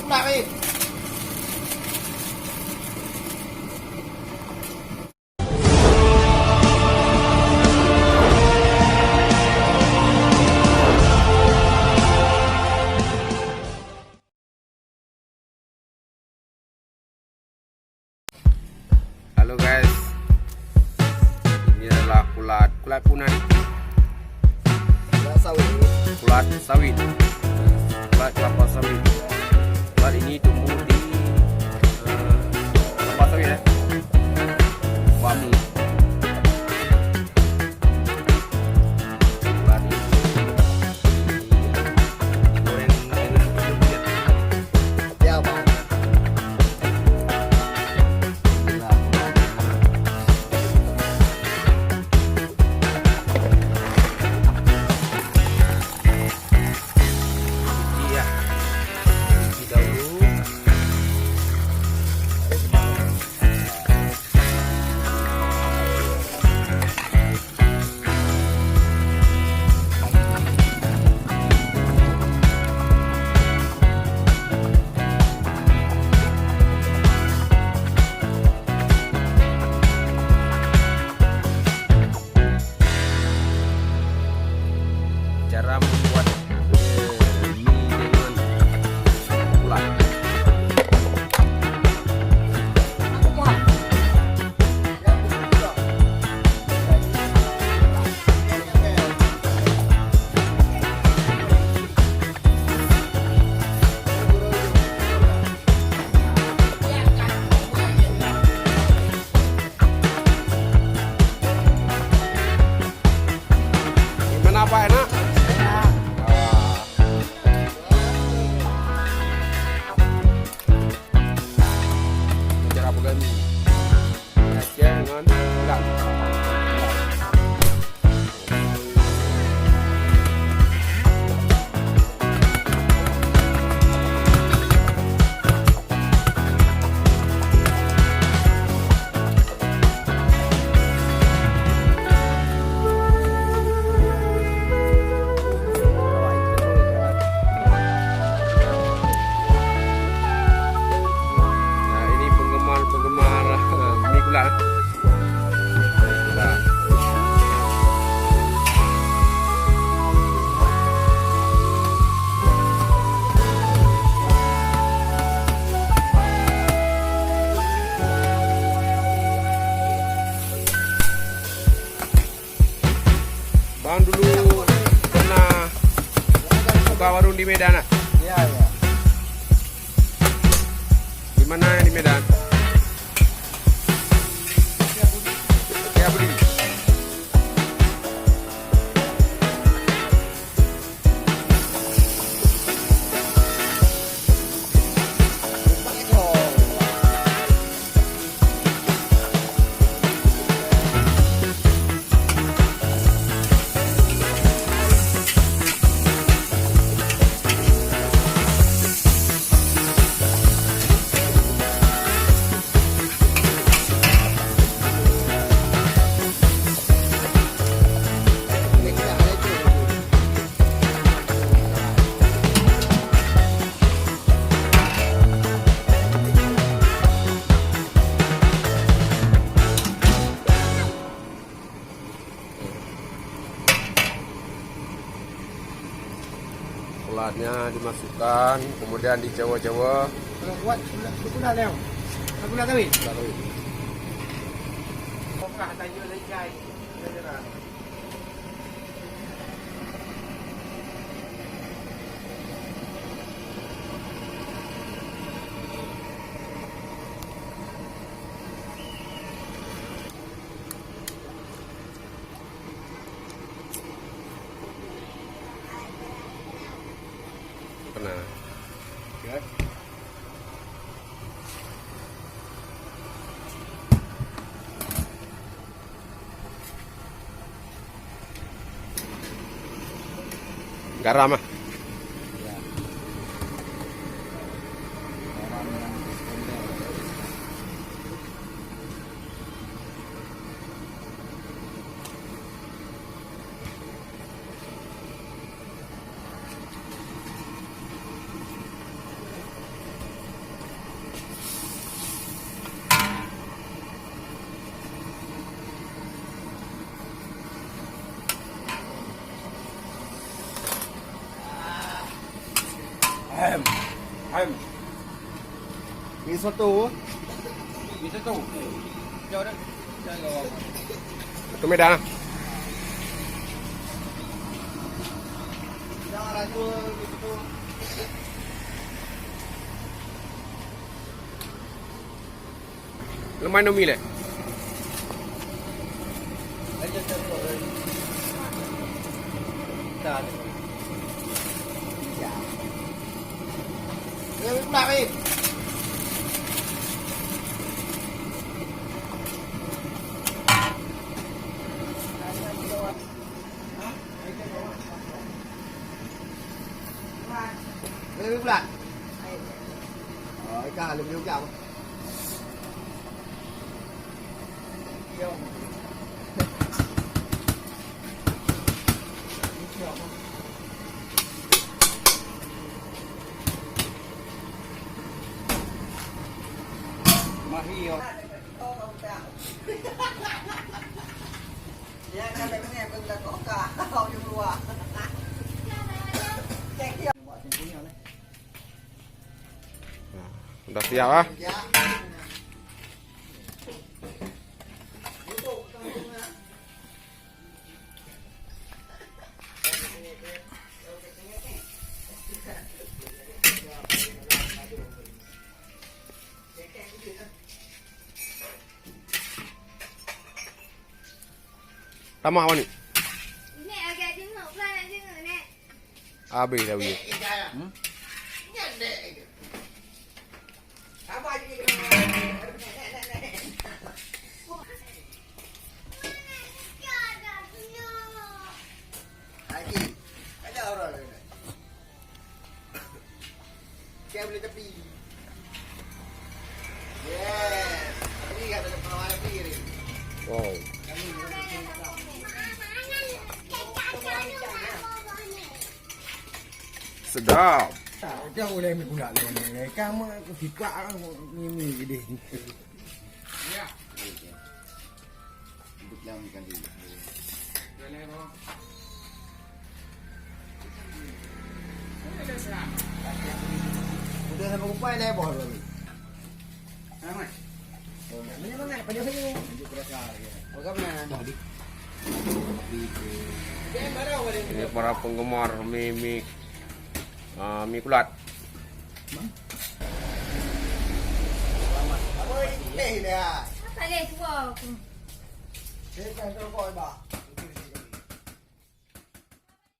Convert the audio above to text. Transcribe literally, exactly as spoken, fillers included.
Halo guys, ini adalah kulat, kulat punan. Kulat sawit. Kulat sawit. Kulat kelapa sawit. Kulat ini tumbuh di, eh, kelapa sawit, eh. Wangi. Kulat ini digoreng dengan bumbu. Ya, Bang. Cuci ya. Cuci dahulu. Cara membuat, eh, mi dengan ulat. Gimana, Pak, enak? Enak. Ah. Cara peugah mi. Aceh ngon ulat. Nah, ini penggemar-penggemar, eh, mi kulat. Bang dulu pernah buka warung di Medan, ah? Ya, ya. Di mana yang di Medan? Setiabudi. Ulatnya dimasukkan, kemudian dicawa-cawa. Kalau kuat, sebelah, sebelah lewat. Sebelah kawin. Sebelah kawin. Pernah. Ya. Garam ah. Ya. Garam yang standar. Em. Em. Ni soto. Ni soto. Jauh dah. Jauh dah. Satu meter lah. Leumai nomi lé. Nah, udah siap ah. Tamah, Wan. Nek, agak jenguk, pelan nak jenguk, Nek. Habis dah, Wi. Hmm? Lagi. Ada orang lain. Siap boleh tepi. Yes. Ini kata pengawa tepi ni. Wow. Kami Sedap. Dah boleh ambil pula lagi. Kamu aku sikap aku ni ni gede. Ya. Udah sama kupai dah boh tadi. Mana mana pada saya. Ini para penggemar mie, mie, ah, mie kulat. Apa ini teh dah? Apa leh tua aku? Saya tak tahu kau, Pak.